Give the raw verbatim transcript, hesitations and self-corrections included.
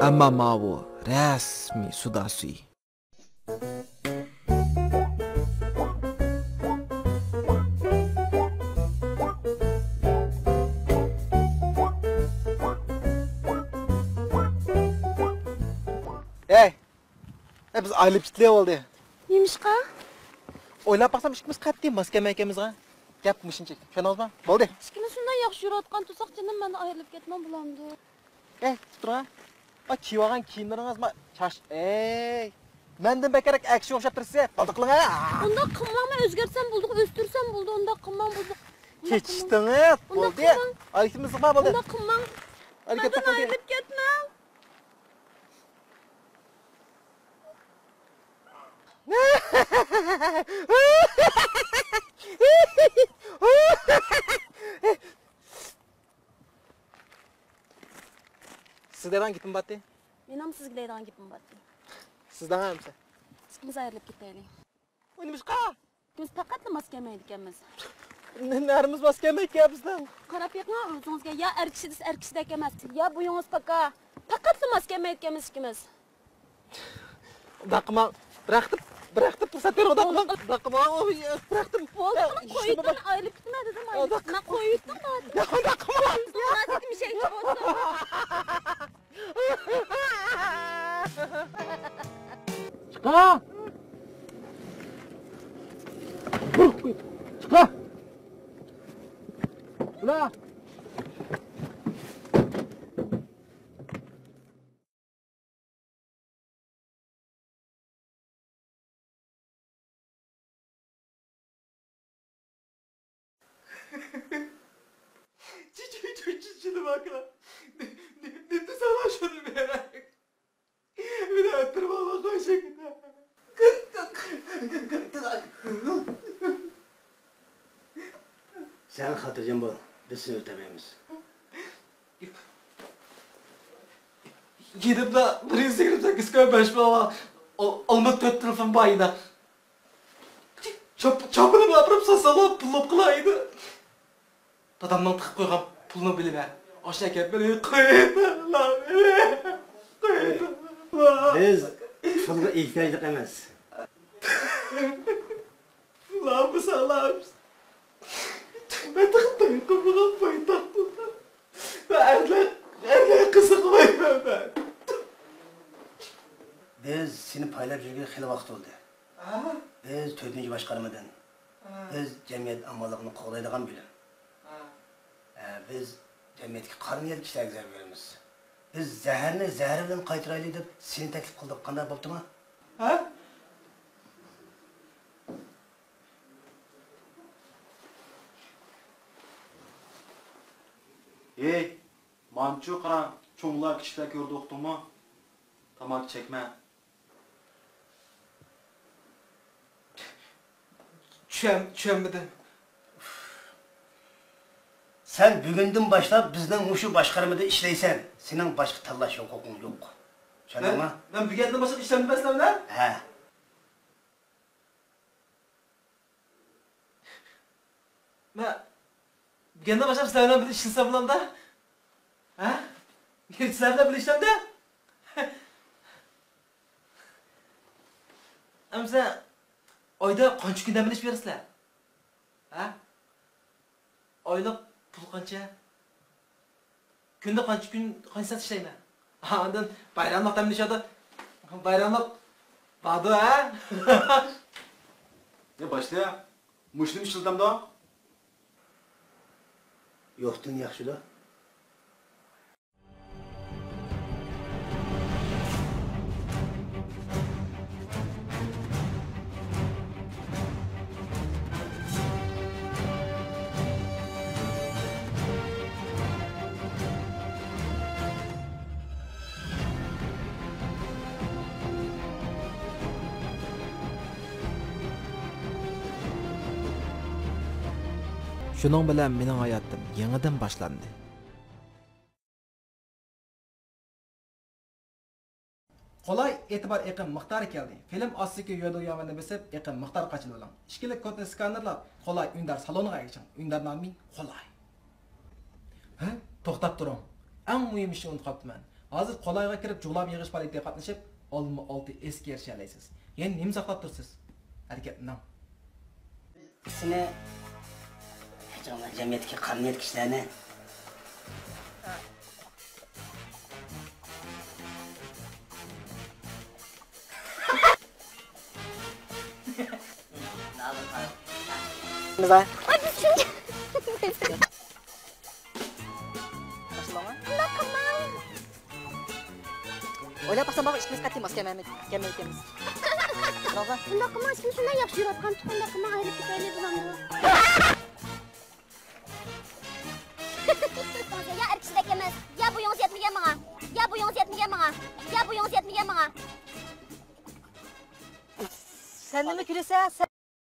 ئەمما ماۋۇ رەسمىي سۇدا سۈيى. ھەي! ھە، بىز ئايرىلىپ كېتىلى بولدى. نېمىشقا؟ ئويلاپ باقسام، ئىككىمىز قەتئىي ماس كەلمەيدىكەنمىز. گەپ مۇشۇنچىلىك. چۈشەندىڭىزمۇ؟ بولدى. ئىككىمىز شۇنداق ياخشى يۈرۈۋاتقان تۇرساق، جېنىم، مەندىن ئايرىلىپ كەتمەڭ بولامدۇ؟ ئەي، تۇرۇڭ. ئا، كىيىۋالغان كىيىملىرىڭىز، ما، چاچ، ئەي. مەندىن بەكرەك ئەكسىگە ئوخشاپ تۇرىسىز. بالدۇر قىلىڭ، ھە. ئۇنداق قىلماڭ، مەن ئۆزگەرتسەم بولدى، ئۆستۈرسەم بولدى، ئۇنداق قىلماڭ، بولدى. كېچىشتىڭىز، بولدى. ئايتىمىز ما، بولدى. ئۇنداق قىلماڭ. مەندىن ئايرىلىپ كەتمەڭ. سىز دەيدىغان گېپىم بارتى. مېنىڭ سىزگە دەيدىغان گېپىم بارتى. سىز دەڭ ئەمسە. ئىككىمىز ئايرىلىپ كېتەيلى. ۋاي، نېمىشقا؟ بىز پەقەتلا ماس كەلمەيدىكەنمىز. نە-، نەرىمىز ماس كەلمەيدىكەن بىزنىڭ. قاراپ بېقىڭ ئۆزىڭىزگە، يا ئەر كىشى دېسە ئەر كىشىدەك ئەمەس، يا بويىڭىز پاكا. پەقەتلا ماس كەلمەيدىكەنمىز ئىككىمىز. ئۇنداق قىلماڭ، بىر ھەپتە، بىر ھەپتە پۇرسەت بېرىڭ، ئۇنداق قىلماڭ. ئۇنداق قىلماڭ، ئۇ، بىر ھەپتە. بولدى، قىلىڭ، قويۇۋېتىڭ، ئايرىلىپ كېتىمەن دېدىم، ئايرىلىپ كېتىمەن، قويۇۋېتىڭ، دادىم. ياق، ئۇنداق قىلماڭ. چىقا! چىقا! ئۇلا! چىچىچىچىچىلىۋاكلا. نېپىز ئالا شۇنى بېرەك. مېنى ئۆلتۈرۈۋالغان شەكىلدە. سەن خاتىرجەم بول، بىز سېنى ئۆلتۈرمەيمىز. يېنىمدا بىر يۈز يىگىرمە سەككىز كوي بەش مىڭ ئالما تۆت تېلېفون بار ئىدى. چاپ-، چاپىنىمنى ئاپىرىپ ساتساملا پۇل بولۇپ قالايدۇ. دادامنىڭ تىقىپ قويغان پۇلىنى بىلىمەن. ئاشۇ ئەكەپ بېرىپ قويدۇم. بىز پۇلغا ئېھتىياجلىق ئەمەس. لامبا سالامىز. مەن تېخى توي قىلمىغان پايتاختىدا. مەن ئەرلەر، ئەرلەر قىزىقمايمەن مەن. بىز سېنى پايلاپ يۈرگىلى خېلى ۋاقىت بولدى. ھە؟ بىز تۆتىنچى باشقارمىدىن. ھە. بىز جەمئىيەت ئامانلىقىنى قوغدايدىغان بۆلۈم. ھە. ھە، بىز جەمئىيەتتىكى قارا نىيەتلىك كىشىلەرگە زەربە بېرىمىز. بىز زەھەرنى زەھەر بىلەن قايتۇرايلى دەپ سېنى تەكلىپ قىلدۇق. قانداق بوپتۇما؟ ھە؟ ھېي، مانچۇ قارا، چوڭلار كىچىكلەر كۆرىدۇ ئۇقتۇڭمۇ؟ تاماكا چەكمە. چۈشەن-، چۈشەنمىدىم. سەن بۈگۈندىن باشلاپ بىزنىڭ مۇشۇ باشقارمىدا ئىشلەيسەن. سېنىڭ باشقا تاللاش ھوقۇقۇڭ يوق. چۈشەندىڭمۇ؟ مەن، مەن بۈگۈندىن باشلاپ ئىشلەمدىمەن سىلەر بىلەن؟ ھە. مەن بۈگۈندىن باشلاپ سىلەر بىلەن بىللە ئىشلىسەم بولامدا؟ ھە؟ سىلەر بىلەن بىللە ئىشلەمدە؟ ئەمسە ئايدا قانچە كۈن دەم ئېلىش بېرىسىلەر؟ ھە؟ ئايلىق پۇل قانچە؟ كۈندە قانچە كۈن، قانچە سائەت ئىشلەيمەن؟ ھا، ئاندىن بايراملىق دەم ئېلىش ئالدى. بايراملىق باردۇ، ھە؟ يا باشلىق، مۇشۇنى ئىشلىتەمدۇ؟ يوقتىن ياخشىدۇ. شۇنىڭ بىلەن مېنىڭ ھاياتىم يېڭىدىن باشلاندى. قولاي، ئېتىبار ئېقىم مىقدارى كەلدى. فىلىم ئاستىدىكى يۆدۈ ياۋىنى بېسىپ، ئېقىم مىقدار قاچىلىۋېلىڭ. ئىككىلىك كودنى سكانېرلاپ، قولاي ئۈندىدار سالونىغا ئەگىشىڭ. ئۈندىدار نامى قولاي. ھە؟ توختاپ تۇرۇڭ. ئەڭ مۇھىم ئىشنى ئۇنتۇپ قاپتىمەن. ھازىر قولايغا كىرىپ جۇغلام يىغىش پائالىيىتىگە قاتنىشىپ، ئالدىنما ئالتە ئېسكە ئېرىشەلەيسىز. يەنە نېمە ساقلاپ تۇرىسىز؟ ھەرىكەتلىنىڭ. سېنى جەمئىيەتتىكى قانۇنىيەت كىشىلەرنى. باشلىماڭ. شۇنداق قىلماڭ. ئويلاپ باقسام، بابا، ئىككىمىز قەتئىي ماس كەلمەيمىز، كەلمەيدىكەنمىز. شۇنداق قىلماڭ، ئىككىمىز شۇنداق ياخشى يۈرۈۋاتقان تۇغقانداق قىلماڭ، ئايرىلىپ كېتەيلى بولامدۇ؟ يا ئەر كىشىدەك ئەمەس، يا بويىڭىز يەتمىگەن ماڭا، يا بويىڭىز يەتمىگەن ماڭا، يا بويىڭىز يەتمىگەن ماڭا. سەن نېمە كۈلىسەن؟